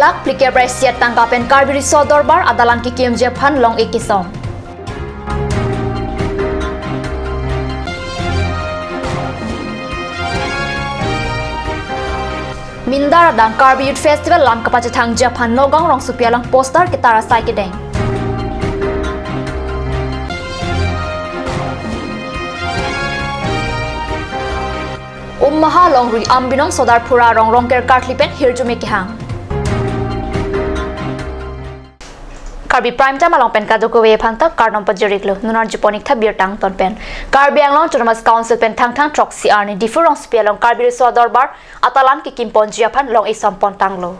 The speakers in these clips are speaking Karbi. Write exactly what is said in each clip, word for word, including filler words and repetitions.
Lakh phlikep ra isi tangka pen Karbi Riso Dorbar adalan kekimji aphan long-ik kesom. Mindar adang Karbi Youth Festival alam kapachethangji aphan Nagaon rongsopi along poster ketar asai kedeng. Ummaha Longri Ambinong Sodarphura arong Rongker karkli pen hirjume kehang. Karbi Prime Time along pen kadokave aphan ta kardom pajir-iklo. Non arjupon-ik tha birta angton pen. Karbi Anglong Autonomous Council pen Thangthang throksi arni Diphu rongsopi along Karbi Riso Dorbar adalan kekimponji aphan long-ik kesom pontanglo.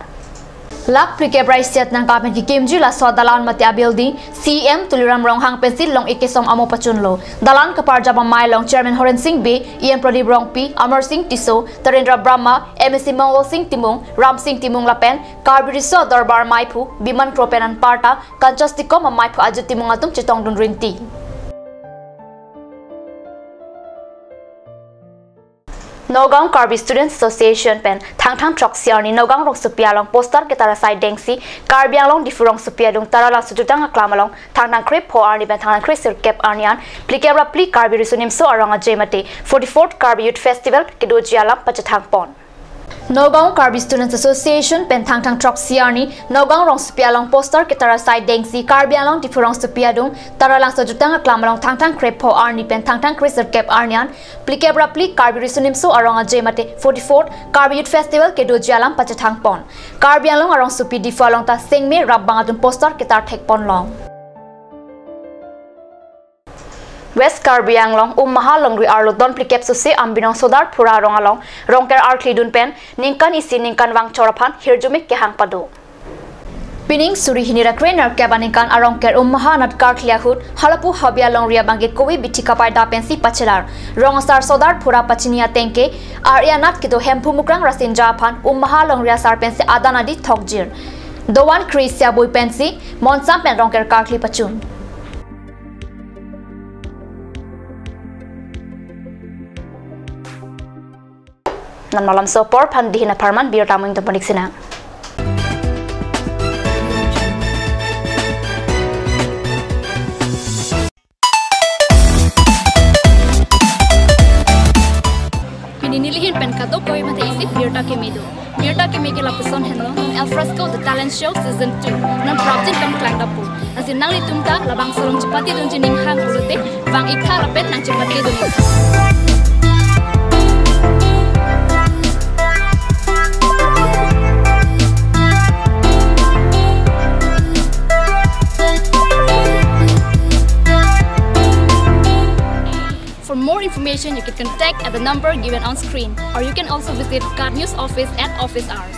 Lakh phlikep ra isi tangka pen kekimji laso adalan mate a-building C E M Tuliram Ronghang pensi long-ik kesom amo pachunlo. Dalan kaparjap amei along Chairman Horen Sing Bey, E M Pradip Rongpi, Amar Sing Tisso, Tarendra Brahma, M A C Mongol Sing Timung, Ram Sing Timung lapen Karbi Riso Dorbar meiphu Biman Kro pen anparta Kanchas Tikom ameiphu Ajit Timung atum chetongdun rinti. Nagaon Karbi Students Association pen Thangthang throksi arni Nagaon rongsopi along poster ketar asai dengsi Karbi Anglong Diphu rongsopi adung Taralangso jutang aklam along Thangthang krepho arni pen Thangthang kresirkep arni an phlikep ra phli Karbi Riso Nimso Arong Aje mate forty-fourth Karbi Youth Festival kedoji alam pachethang pon. Nagaon Karbi Students Association pen Thangthang throksi arni Nagaon rongsopi along poster ketar asai dengsi Karbi Anglong Diphu rongsopi adung Taralangso jutang aklam along Thangthang krepho arni pen Thangthang kresirkep arni an phlikep ra phli Karbi Riso Nimso Arong Aje mate forty-fourth Karbi Youth Festival kedoji alam pachethang pon. Karbi Anglong arongsopi Diphu along ta sengme rapbang atum poster ketar thek pon long. West Karbi Anglong Ummaha Longri arlo don phlikep sose Ambinong Sodarphura arong along Rongker arklidun pen ningkan isi ningkan vangchor aphan hirjume kehang pado. Pining suri hini ra kre nerkep aningkan arongker Ummaha anat karkli ahut halapu habia longri abangke kove bithi kapaida pensi pachelar. Rong asar Sodarphura pachini atengke ar-e anat kedo Hemphu Mukrang Rasinja aphan Ummaha Longri asar pensi adan adi thokjir. Dovan kre isi abui pensi monsam pen Rongker karkli pachun. Non malomso apor aphan dihina pharman birta mo ingtong pon-ik sinang. Pini nelihin pen kadokave mate isi birta keme do. Birta keme ke lapuson henlo, non Al Fresco The Talent Show Season two. Non prapjin kam klang dapo. Lasi nanglitum ta labangso along chepatedunji ning hang pulote vang-ik tha lapen nangchepatedun-ik tha. For more information, you can contact at the number given on screen, or you can also visit KAT News Office at office hours.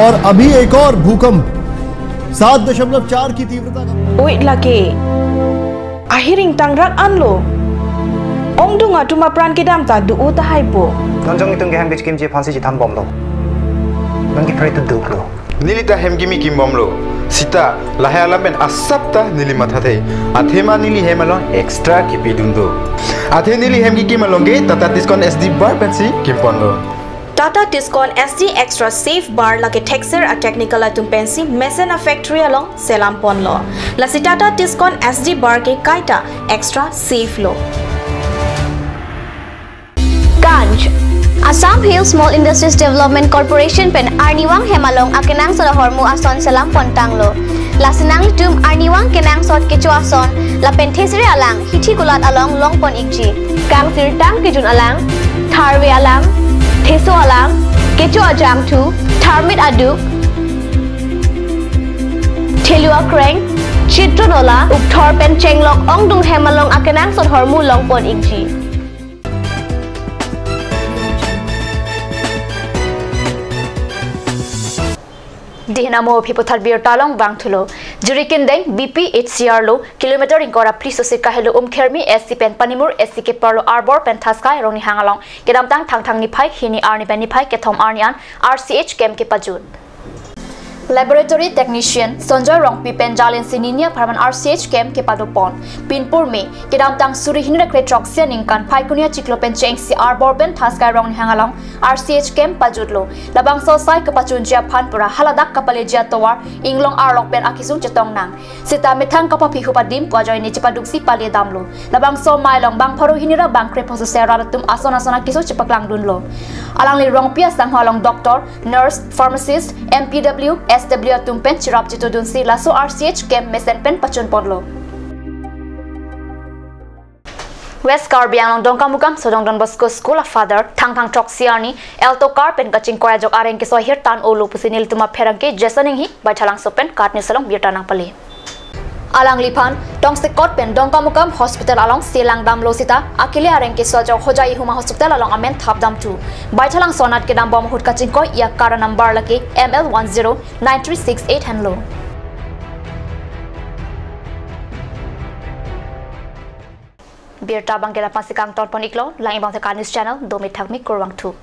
और अभी एक और भूकंप सात दशमलव चार की तीव्रता का। Oi lake. Ahiring tangrak anlo. Ongdung atum apran kedam ta do-o tahai po. Non jong itum ke hem kechekimji aphansi chethan bomlo. Non ke pray to do lo. Neli ta hem kimi kim bomlo. Sita, lahai alam pen asap ta neli mathathe. Athema neli hem along extra kipidun do. Athe neli hem kikim along ke Tata Tiscon S D bar pensi kim ponlo. Tata Tiscon S D Extra Safe Bar lake thekser a-technical atum pensi mesen a-factory along selam ponlo. Lasi Tata Tiscon S D bar ke kaita extra safe lo. Ganj. Assam Hill Small Industries Development Corporation pen arnivang hem along akenangsot ahormu ason selam pontanglo. Lasi nanglitum arnivang kenangsot kecho ason lapen thesere alang hithi kulat along long pon-ikji. Kangsirtang kejun alang, tharve alang, theso alang, kecho ajangthu, tharmit aduk, thelu akreng, chitron ola, ukthor pen chenglok ongdung hem along akenangsot ahormu long pon-ikji. Dihna mo Phipothat birta along vangthulo. Jirikindeng B P H C R lo kilometer ingkoi ra phli sosi kahelo Umkhermi S C pen Panimur S C keparlo Arbor pen Thaskai Rongnihang along kedamtang Thangthang niphai hini arni pen niphai kethom arni an R C H camp kepajut. Laboratory Technician Sonjoy Rongpi pen jalin sininia pharman R C H camp kepadopon. Pinpur me kedamtang suri hini ra kre throksi aningkan Phaikuni achiklo pen chengsi Arbor pen Thaskai Rongnihang along R C H camp pajutlo. Labangso asai kepachunji aphan pura haladak kapaleji atovar inglong arlok pen akesung chetong nang. Seta methang kapaphi ahup adim pu ajoine chepaduksi pale damlo. Labangso amei along bang pharo hini ra bang kre pho sosi arat atum ason ason akesung chepaklang dunlo. Alangli Rongpi asangho along doctor, nurse, pharmacist, M P W, S W atum pen cherap chetudunsi laso R C H camp mesen pen pachunponlo. West Karbi Anglong Dongkamukam Sodong Don Bosco School a father Thangthang throksi arni Alto car pen kachingkoi ajok areng keso ahirtan olo pusi nelitum apherangke Jason Inghi Baithalangso pen KAT News along birta nangpale. Alangliphan tongsekot pen Dongkamukam hospital along selang damlo seta akele areng keso ajok Hojai Huma hospital along amen thap damthu. Baithalangso anat kedambom ahut kachingkoi a car number lake M L one zero nine three six eight henlo. Birta abang ke la-an pensi kangtonpon iklo, lang-ik abang te KAT News channel, dome thakmi kurvangthu.